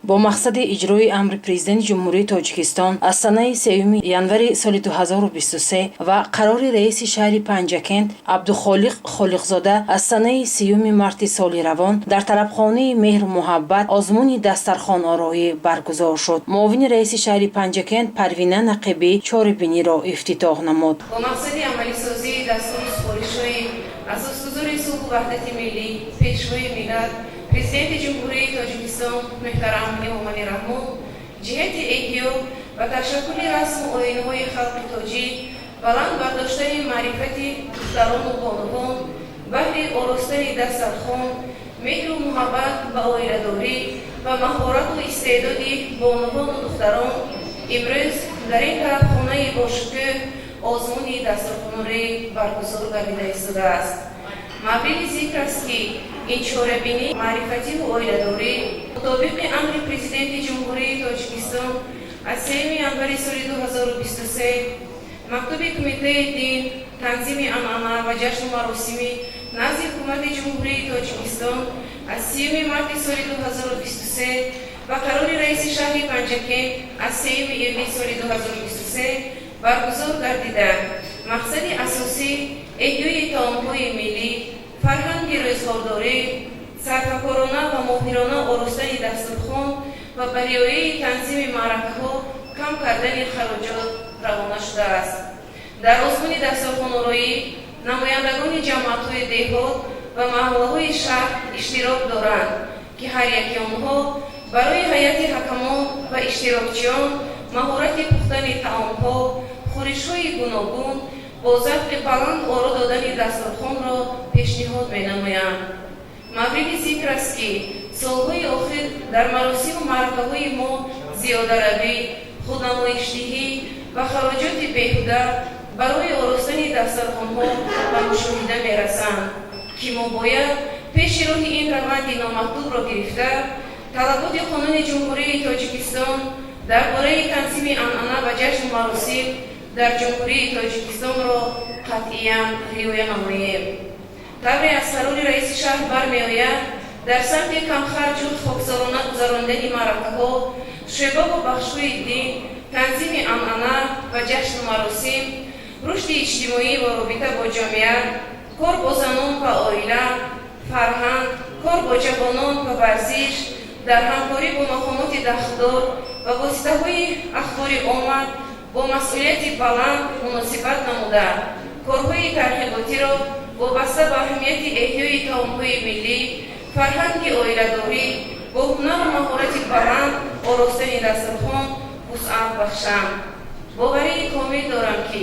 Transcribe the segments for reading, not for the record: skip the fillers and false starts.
Бо мақсади иҷрои амри Президенти Ҷумҳурии Тоҷикистон аз санаи 3 январи соли 2023 ва қарори раиси шаҳри Панҷакент Абдухолиқ Холиқзода аз санаи 30 марти соли равон дар тарабхонаи «Меҳру муҳаббат» озмуни дастархонороӣ баргузор шуд. Муовини раиси шаҳри Панҷакент Парвина Нақибӣ чорабиниро ифтитоҳ намуд. Бо мақсади амалисозии дастуру супоришҳои Асосгузори сулҳу ваҳдати миллӣ, Пешвои миллат, Президенти Ҷумҳурии Тоҷикистон муҳтарам Эмомалӣ Раҳмон ҷиҳати эҳё ва ташаккули расму оинҳои халқи тоҷик, баланд бардоштани маърифати духтарону бонувон баҳри оростани дастархон, меҳру муҳаббат ба оиладорӣ ва маҳорату истеъдоди бонувону духтарон, имрӯз дар ин тарабхонаи бошукӯҳ озмуни дастархонороӣ баргузор гардида истодааст. Мавриди зикр аст, ки ин чорабинии маърифативу оиладорӣ мутобиқи амри Президенти Ҷумҳурии Тоҷикистон аз 3 январи соли 2023, мактуби Кумитаи дин, танзими анъана ва ҷашну маросими назди Ҳукумати Ҷумҳурии Тоҷикистон аз 30 марти соли 2023 ва қарори раиси шаҳри Панҷакент аз 3 июни соли 2023 баргузор гардида, мақсади асосӣ эҳёи таомҳои миллӣ, фарҳанги рӯзғордорӣ, сарфакорона ва моҳирона оростани дастурхон ва ба риояи танзими маъракаҳо кам кардани хароҷот равона шудааст. Дар озмуни дастурхонороӣ намояндагони ҷамоатҳои деҳот ва маҳаллаҳои шаҳр иштирок доранд, ки ҳар яки онҳо барои ҳайати ҳакамон ва иштирокчиён маҳорати пухтани таомҳо, хӯришҳои гуногун бо завқи баланд оро додани дастурхонро пешниҳод менамоянд. Мавриди зикр аст, ки солҳои охир дар маросиму маъракаҳои мо зиёдаравӣ, худнамоишдиҳӣ ва хароҷоти беҳуда барои оростани дастархонҳо ба мушоҳида мерасанд, ки мо бояд пеши роҳи ин раванди номатлубро гирифта, талаботи Қонуни Ҷумҳурии Тоҷикистон дар бораи танзими анъана ва ҷашну маросим дар Ҷумҳурии Тоҷикистонро қатъиян риоя намоем. Тавре аз қарори раиси шаҳр бармеояд, дар самти камхарҷу хоксорона гузарондани маъракаҳо, шӯъбаву бахшҳои дин, танзими анъана ва ҷашну маросим, рушди иҷтимоӣ ва робита бо ҷомеа, кор бо занон ва оила, фарҳанг, кор бо ҷавонон ва варзиш дар ҳамкорӣ бо мақомоти дахлдор ва воситаҳои ахбори омма бо масъулияти баланд муносибат намуда, корҳои тарғиботиро вобаста ба аҳамияти эҳёи таомҳои миллӣ, фарҳанги оиладорӣ, бо ҳунару маҳорати баланд оростани дастурхон вусъат бахшанд. Боварии комил дорам, ки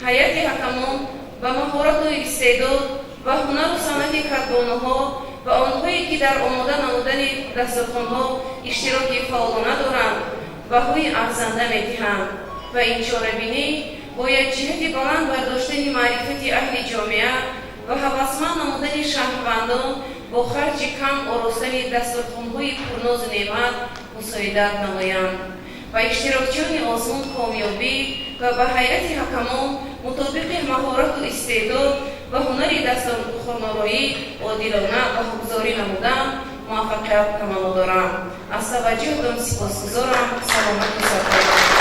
ҳайати ҳакамон ба маҳорату истеъдод ва ҳунару санъати кадбонуҳо ва онҳое, ки дар омода намудани дастурхонҳо иштироки фаъолона доранд, баҳои арзанда медиҳанд ва ин чорабинӣ бояд ҷиҳати баланд бардоштани маърифати аҳли ҷомеа ва ҳавасманд намудани шаҳрвандон бо харҷи кам оростани дастурхонҳои пурнозу неъмат мусоидат намоянд. Ба иштирокчиёни озмун комёбӣ ва ба ҳайати ҳакамон мутобиқи маҳорату истеъдод ва ҳунари дастурхонороӣ одилона баҳогузорӣ намудан муваффақият таманно дорам. Аз таваҷҷӯҳтон сипосгузорам. Саломату сарфароз.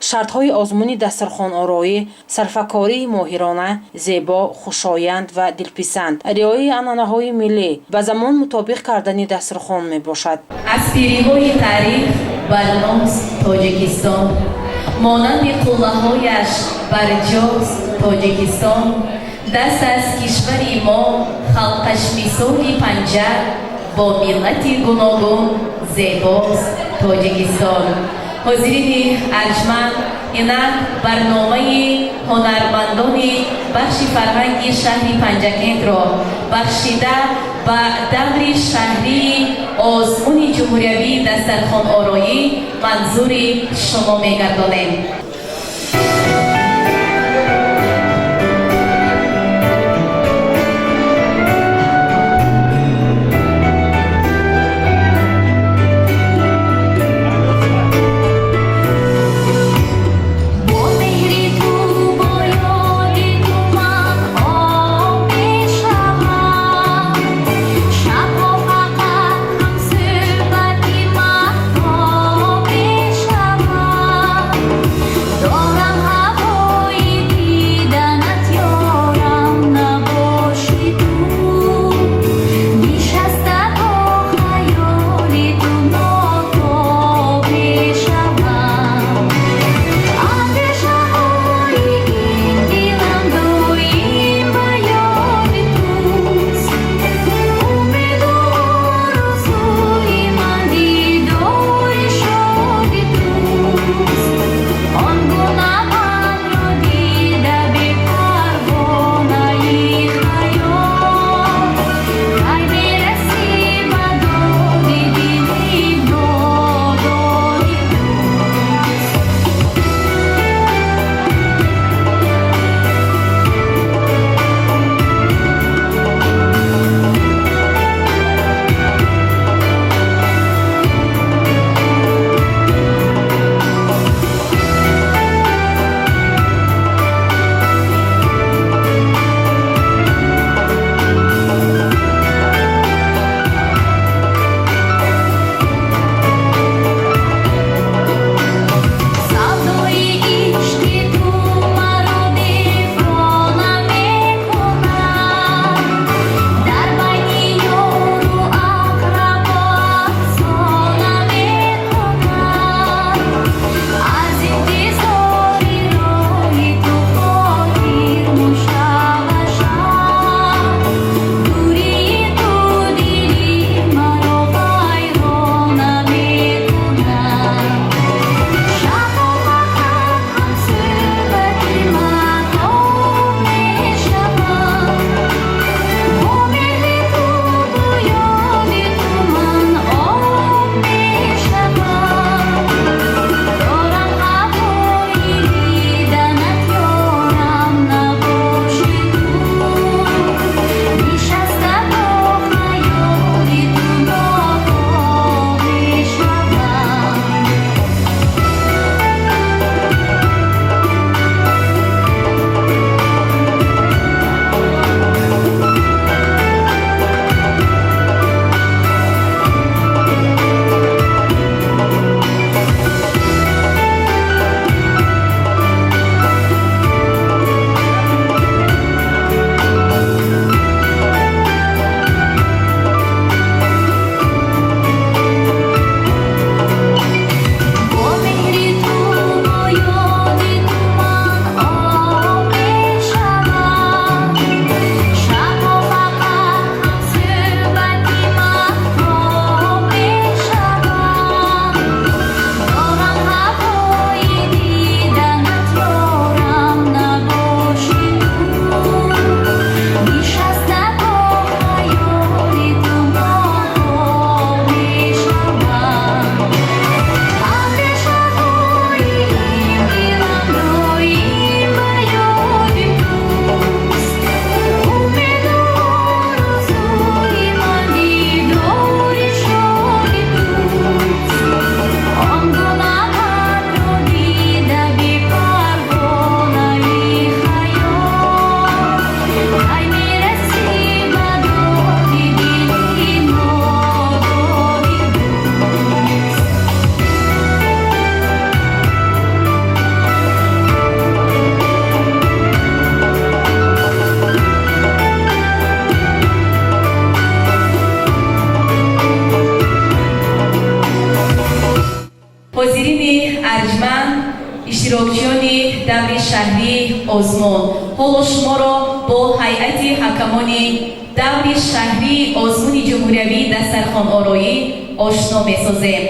Шартҳои озмуни дастархонороӣ: сарфакории моҳирона, зебо, хушоянд ва дилписанд, риояи анъанаҳои миллӣ, ба замон мутобиқ кардани дастархон мебошад. Аз пириҳои таърих барност Тоҷикистон, монанди қуллаҳояш барҷост Тоҷикистон. Даст аз кишвари мо, халқаш мисоли панҷа, бо миллати гуногун зебост Тоҷикистон. Ҳозирини арҷманд, инак барномаи ҳунармандони бахши фарҳанги шаҳри Панҷакентро бахшида ба даври шаҳрии озмуни ҷумҳуриявии дастархонороӣ манзури шумо мегардонем. Бо меҳри ту, бо ёди ту ман об мешавам. Шабҳо фақат ҳамсӯҳбати Иштирокчиёни даври шаҳрии озмун, ҳоло шуморо бо ҳайати ҳакамони даври шаҳрии озмуни ҷумҳуриявии дастархонороӣ ошно месозем.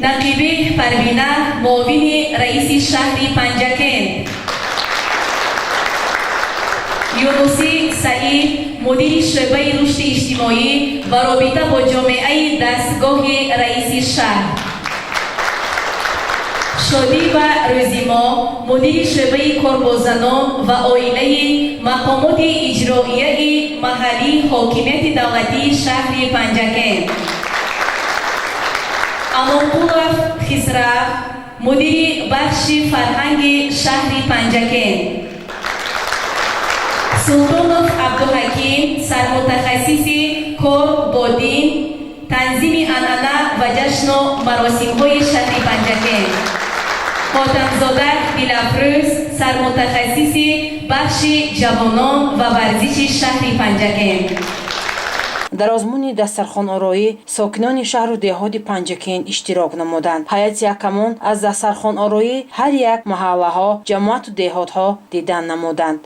Нақибӣ Парвина, муовини раиси шаҳри Панҷакент. Юнусӣ Саид, мудири шӯъбаи рушди иҷтимоӣ ва робита бо ҷомеаи дастгоҳи раиси шаҳр. Шодиева Рӯзимо, мудири шӯъбаи кор бо занон ва оилаи мақомоти иҷроияи маҳаллии ҳокимияти давлатии шаҳри Панҷакент. Амонқулов Хисрав, мудири бахши фарҳанги шаҳри Панҷакент. Султонов Абдуҳаким, сармутахассиси кор бо дин, танзими анъана ва ҷашну маросимҳои шаҳри Панҷакент. Хотамзода Дилафрӯз, сармутахассиси бахши ҷавонон ва варзиши шаҳри Панҷакент. Дар озмуни дастархонороӣ сокинони шаҳру деҳоти Панҷакент иштирок намуданд. Ҳайати ҳакамон аз дастархонороӣ ҳар як маҳаллаҳо, ҷамоату деҳотҳо дидан намуданд.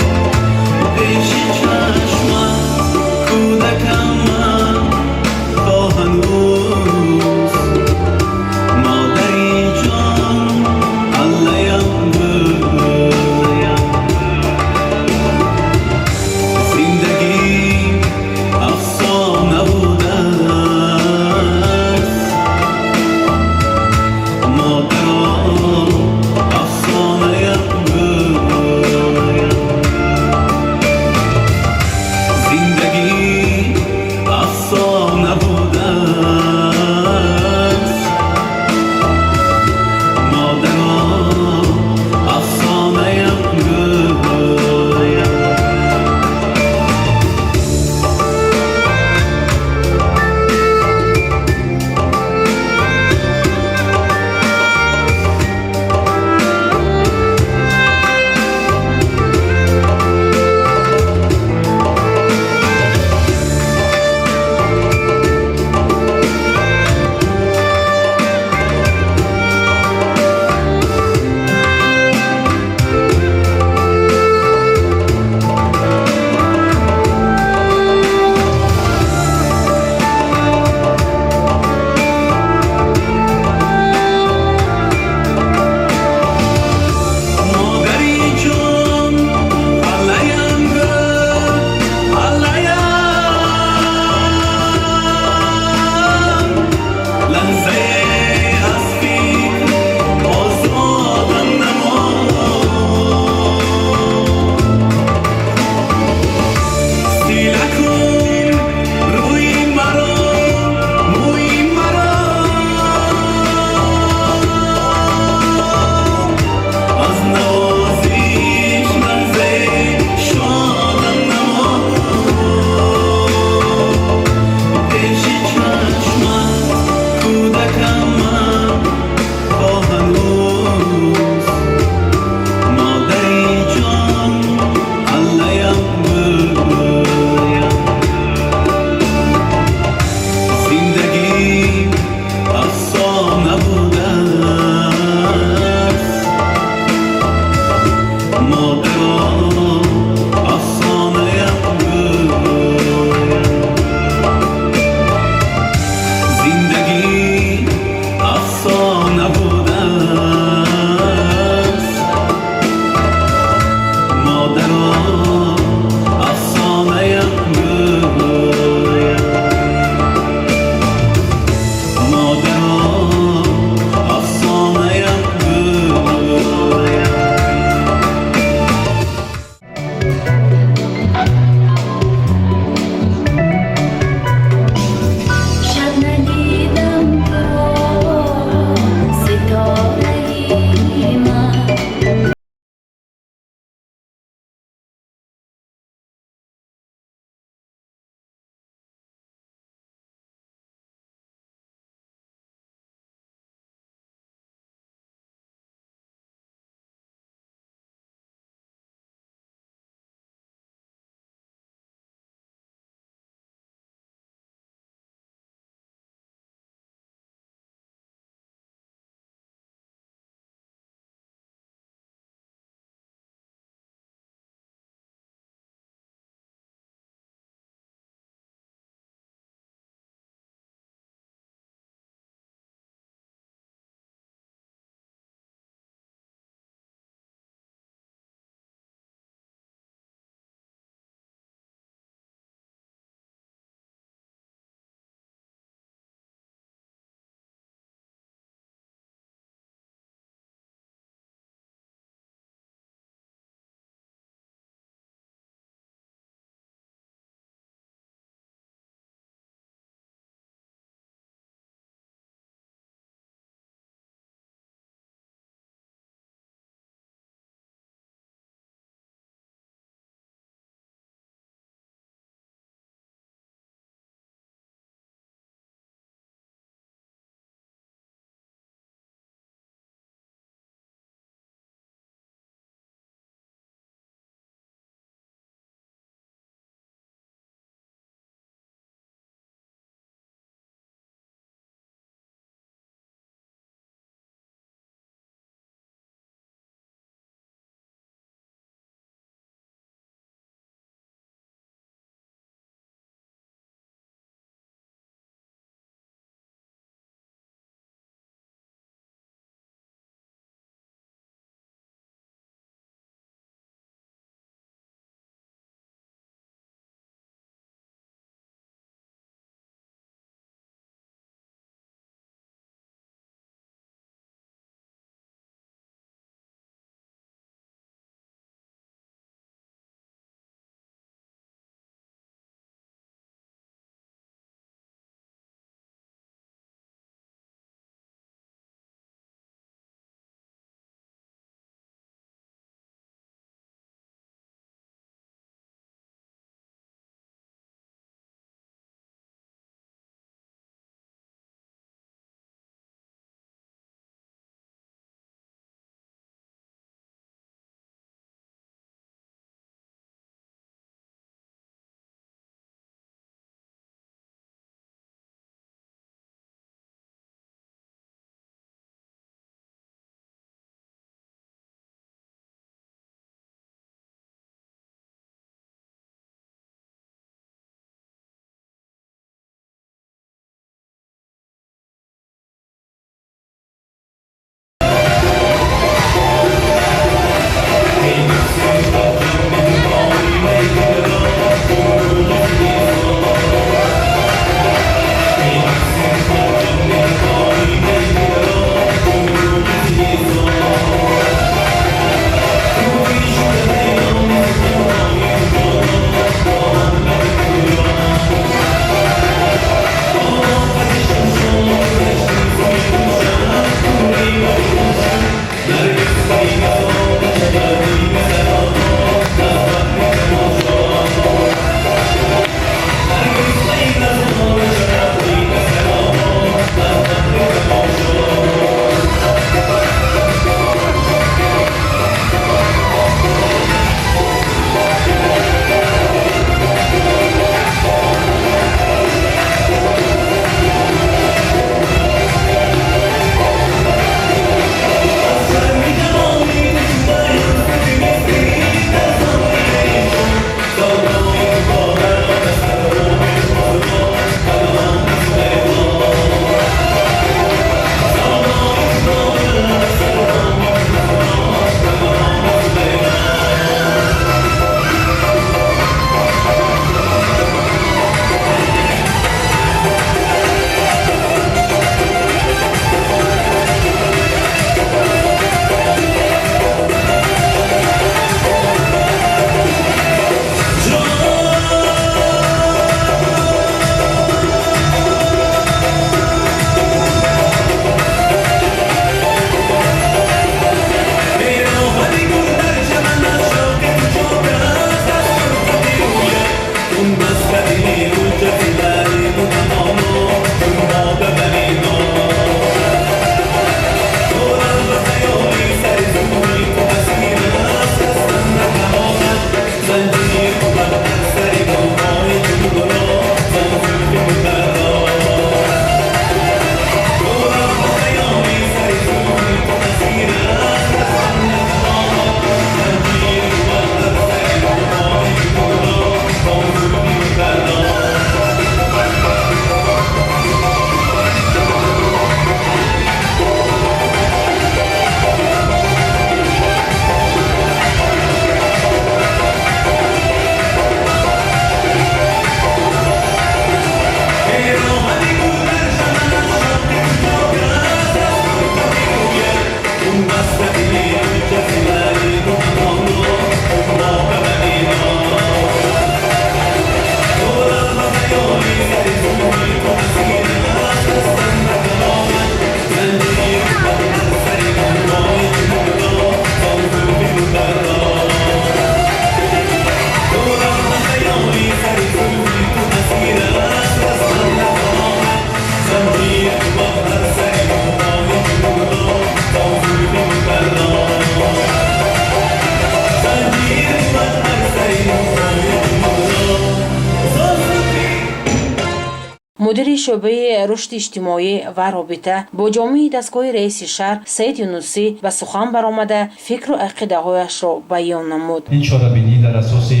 Шӯъбаи рушди иҷтимоӣ ва робита бо ҷомеаи дастгоҳи раиси шаҳр Саид Юнусӣ ба сухан баромада, фикру ақидаҳояшро баён намуд. Ин чорабинӣ дар асоси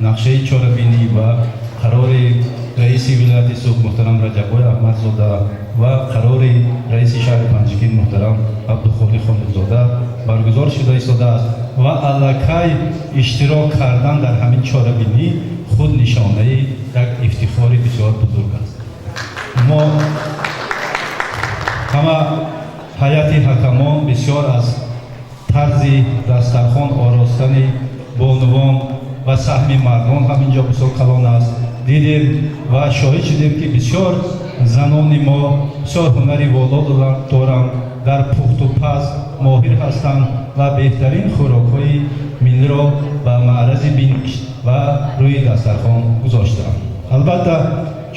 нақшаи чорабинӣ ва қарори раиси вилояти Суғд муҳтарам Раҷаббой Аҳмадзода ва қарори раиси шаҳри Панҷакент муҳтарам Абдухолиқ Холиқзода баргузор шуда истодааст ва аллакай иштирок кардан дар ҳамин чорабинӣ худ нишонаи як ифтихори бисёр бузург аст. Мо ҳама ҳайати ҳакамон бисёр аз тарзи дастархон оростани бонувон ва саҳми мардон ҳам инҷо бисёр калон аст, дидем ва шоҳид шудем, ки бисёр занони мо бисёр ҳунари воло доранд, дар пухту паз моҳир ҳастанд ва беҳтарин хӯрокҳои миллиро ба маърази биниш ва рӯи дастархон гузоштаанд. Албатта,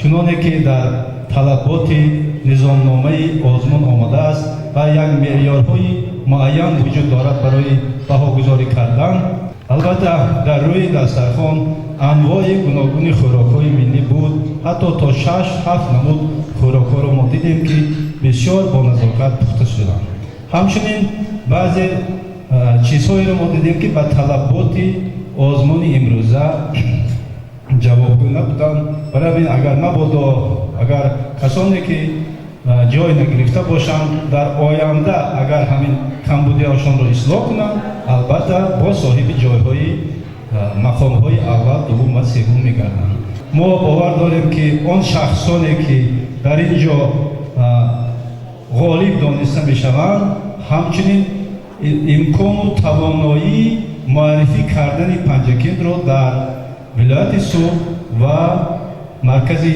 чуноне ки дар талаботи низомномаи озмун омадааст ва як меъёрҳои муайян вуҷуд дорад барои баҳогузорӣ кардан, албатта, дар рӯи дастархон анвои гуногуни хӯрокҳои миллӣ буд. Ҳатто то шаш ҳафт намуд хӯрокҳоро мо дидем, ки бисёр бо назокат пухта шуданд. Ҳамчунин баъзе чизҳоеро мо дидем, ки ба талаботи озмуни имрӯза ҷавобгӯ набуданд. Барои ҳамин, агар мабодо агар касоне ки ҷой нагирифта бошанд, дар оянда агар ҳамин камбудиҳошонро ислоҳ кунанд, албатта, боз соҳиби ҷойҳои мақомҳои аввал, дуввум ва севум мегарданд. Мо бовар дорем, ки он шахсоне ки дар ин ҷо ғолиб дониста мешаванд, ҳамчунин имкону тавоноии муаррифӣ кардани Панҷакентро дар вилояти Суғд ва маркази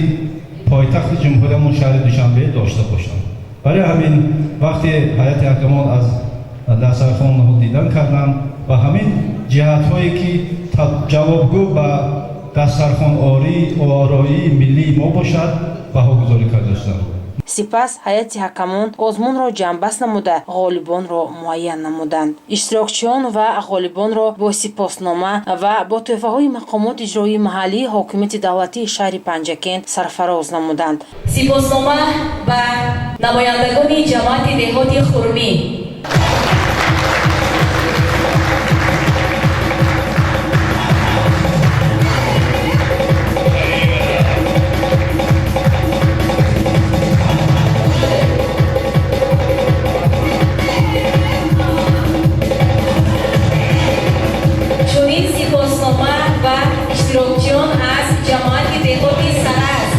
пойтахти ҷумҳуриямон, шаҳри Душанбе, дошта бошанд. Барои ҳамин, вақте ҳайати ҳакамон аз дастархонҳо дидан карданд ва ҳамин ҷиҳатҳое ки ҷавобгӯ ба дастархонороии миллии мо бошад, баҳогузорӣ карда шуданд. Сипас ҳайати ҳакамон озмунро ҷамъбаст намуда, ғолибонро муайян намуданд. Иштирокчиён ва ғолибонро бо сипоснома ва бо тӯҳфаҳои мақомоти иҷроии маҳаллии ҳокимияти давлатии шаҳри Панҷакент сарфароз намуданд. Сипоснома ба намояндагони ҷамоати деҳоти Хурмӣ. Чунин сипоснома ба иштирокчиён аз ҷамоати деҳоти Сараз.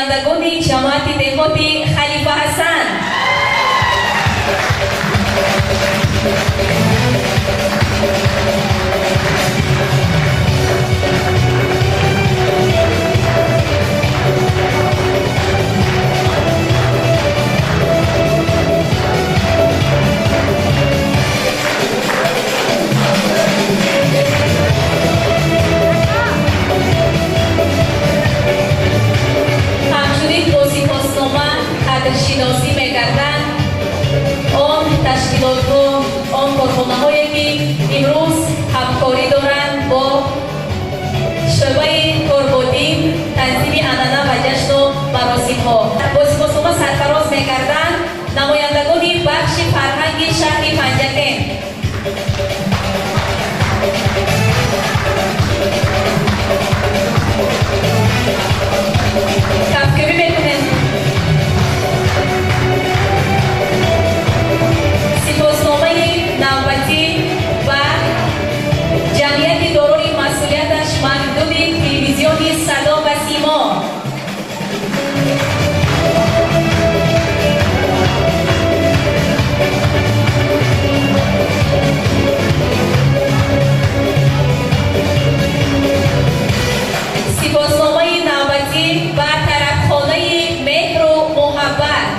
Намояндагони ҷамоати деҳоти Халифа Ҳасан. Ҳамчунин бо сипоснома қадршиносӣ мегарданд он ташкилотҳо, он корхонаҳое, ки имрӯз ҳамкорӣ доранд бо шӯъбаи корбодин, танзими анъана ва ҷашну маросимҳо. Бо сипоснома сарфароз мегарданд намояндагони бахши фарҳанги шаҳри Панҷакент. Кафкӯбӣ мекунем. Сипосномаи навбатӣ ба ҷамъияти дорои масъулияташ маҳдуди телевизиони Садо ва Симо. Сипосномаи навбатӣ ба тарабхонаи Меҳру Муҳаббат.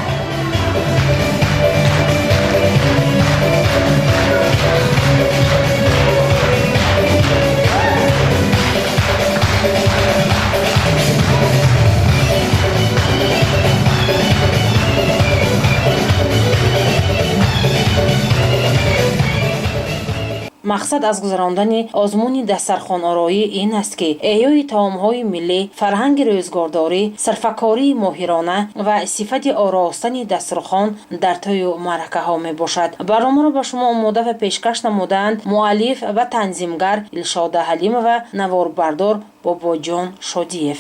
Мақсад аз гузарондани озмуни дастархонороӣ ин аст, ки эҳёи таомҳои миллӣ, фарҳанги рӯзгордорӣ, сарфакории моҳирона ва сифати оростани дастурхон дар тӯю маъракаҳо мебошад. Барномаро ба шумо омода ва пешкаш намудаанд муаллиф ва танзимгар Илшода Ҳалимова, наворбардор Бобоҷон Шодиев.